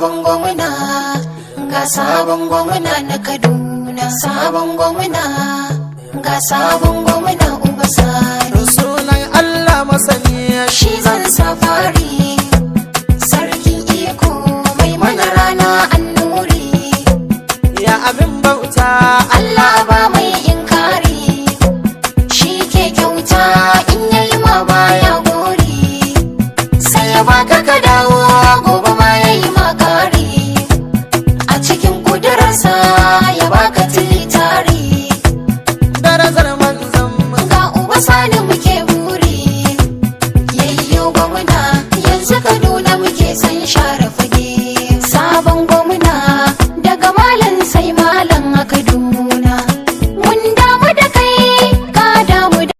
Sabon gwamna, ga sabon gwamna na Kaduna. Sabon gwamna, ga sabon gwamna Uba Sani. Sunan Allah masani. Shi zan safari, sarkin iko mai mana rana annuri. Ya abin bauta. Allah ba mai inkari, shi ke kyauta in yayi ma baya gori. Sai ya baka ka dawo gobe ma yayi ma kari. A cikin kudurarsa ya baka tilitari. Darajar manzon mu. Ga Uba Sani muke buri, yayyo gwamna, yanzu Kaduna muke san share fage. Sabon gwamna.